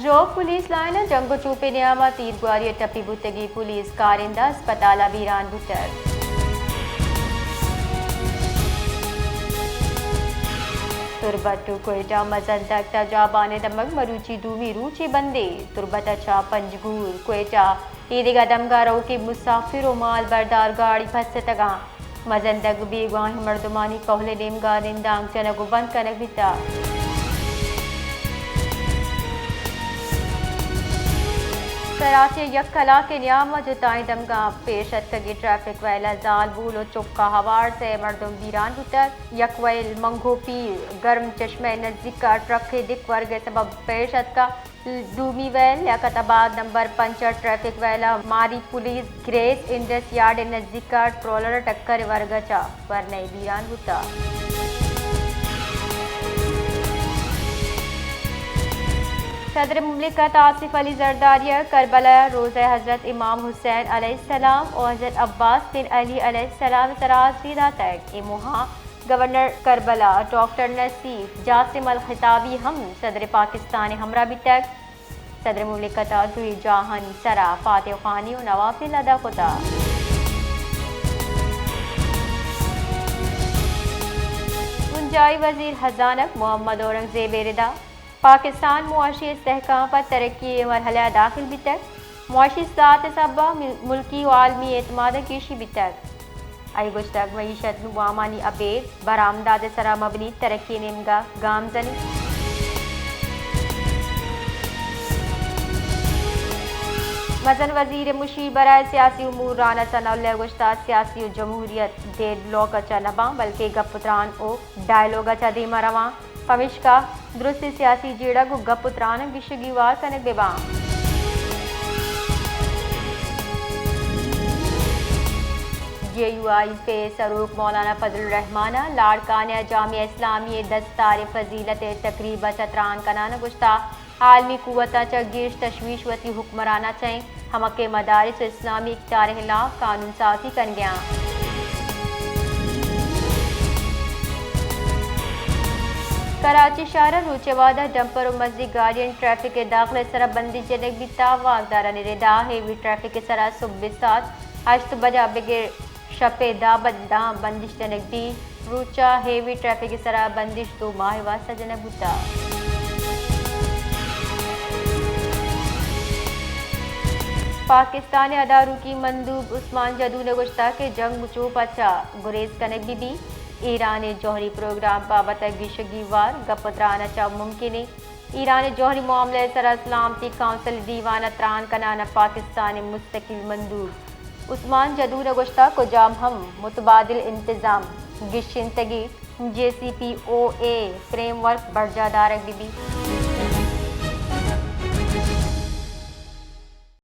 Zhob police line ءَ جنگ ءُ چوپے نیام ءَ تیرگواری ءَ ٹپی بوتگیں پولیس کارندہ اسپتال ءَ بیران بوتگ۔ تربت ءُ کوئٹہ مزن تخت ءَ جابان ءِ دمگ مروچی دومی روچے بندے۔ تربت ءَ چہ پنجگور، کوئٹہ، اے دگہ دمگ ءَ روکیں مسافر ءُ مال بردار گاڑی پسّتگ اَنت۔ مزن دگ بیگواہیں مردمانی کہول ءِ نیمگ ءَ نندانک جنگ ءُ بند کنگ بیتگ۔ کراچی ءَ یک کلاک ءِ نیام ءَ جتائیں دمگاں پیش اتکگیں ٹریفک ویل ءَ زالبول ءُ چک ءَ ہوار سئے مردم بیران بوتگ۔ یک ویل منگھو پیر گرم چشمہ ءِ نزیک ءَ ٹرک ءِ دک ورگ ءِ سبب پیش اتکگ۔ دومی ویل لیاقت آباد نمبر پنچ ءِ ٹریفک ویل ءَ ماری پولیس گریس انڈس یارڈ ءِ نزیک ءَ ٹرالر ءِ ٹکر ءِ ورگ ءَ چہ ورنائے بیران بوتگ۔ صدر مملکت آصف علی زرداری ءَ کربلا ءَ روضہ حضرت امام حسین علیہ السلام ءُ حضرت عباس بن علی علیہ السلام ءِ سرا حاضری داتگ۔ اے موہ ءَ گورنر کربلا ڈاکٹر نصیف جاسم الخطابی ہم صدر پاکستان ءِ ہمراہ بیتگ۔ صدر مملکت ءَ دوئیں جاہانی سرا فاتح خوانی ءُ نوافل ادا کتگ۔ بنجاہی وزیر خزانہ محمد اورنگزیب ءِ ردا پاکستان معاشی استحکام ءَ پد ترقی ءِ مرحلہ ءَ داخل بیتگ۔ معاشی اصلاحات ءِ سبب ءَ مل-، ملکی ءُ عالمی اعتماد ءَ گیشی بیتگ۔ آئی ءَ گوشتگ، معیشت نوں وامانی ابید برآمدات ءِ سرا مبنی ترقی ءِ نیمگ ءَ گام جنی۔ مزن وزیر ءِ مشیر برائے سیاسی امور رانا ثناء اللہ ءَ گوشتگ، سیاسی ءُ جمہوریت ڈیڈ لاک ءَ چہ نہ باں، بلکیں گپ ءُ تران ءُ ڈائیلاگ ءَ چہ دیم ءَ رواں۔ پمیشکا درستیں سیاسی جیڑگ ءُ گپ ءُ تران ءَ گیشگی وار کنگ بہ باں۔ جے یو آئی پی ءِ سروک مولانا فضل الرحمان ءَ لاڑکانہ ءَ جامعہ اسلامی ءِ دستار فضیلت ءِ تقریب ءَ چہ تران کنان ءَ گوشتگ، عالمی قوتاں چہ گیش تشویش وتی حکمراناں چہ ایں، ہمک ءِ مدارس ءُ اسلامی اقدار ءِ ہلاپ قانون سازی کنگ ءَ اَنت۔ کراچی شہر ءَ روچ ءِ وہد ءَ ڈمپر ءُ مزنیں گاڑیانی ٹریفک ءِ داخل ءِ سرا بندش جنگ بیتگ۔ واکدارانی ردا ہیوی ٹریفک ءِ سرا سہب ءِ ساعت ہشت بجہ ءَ بگر شپ ءِ دہ بجہ ءَ بندش جنگ بیت۔ روچ ءَ ہیوی ٹریفک ءِ سرا بندش دو ماہ ءِ واستہ جنگ بوتگ۔ پاکستان ءِ ادارکی مندوب عثمان جدون ءَ گوشتگ کہ جنگ ءُ چوپ ءَ چہ گریز کنگ بہ بیت، ایران ءِ جوہری پروگرام بابت ءَ گیشگی وار گپ ءُ تران ءَ چہ ممکن ایں۔ ایران ءِ جوہری معاملہ ءِ سرا سلامتی کونسل ءِ دیوان ءَ تران کنان ءَ پاکستان ءِ مستقل مندوب عثمان جدون ءَ گوشتگ، کجام ہم متبادل انتظام گیشینتگیں جے سی پی او اے فریم ورک برجاہ دارگ بہ بیت۔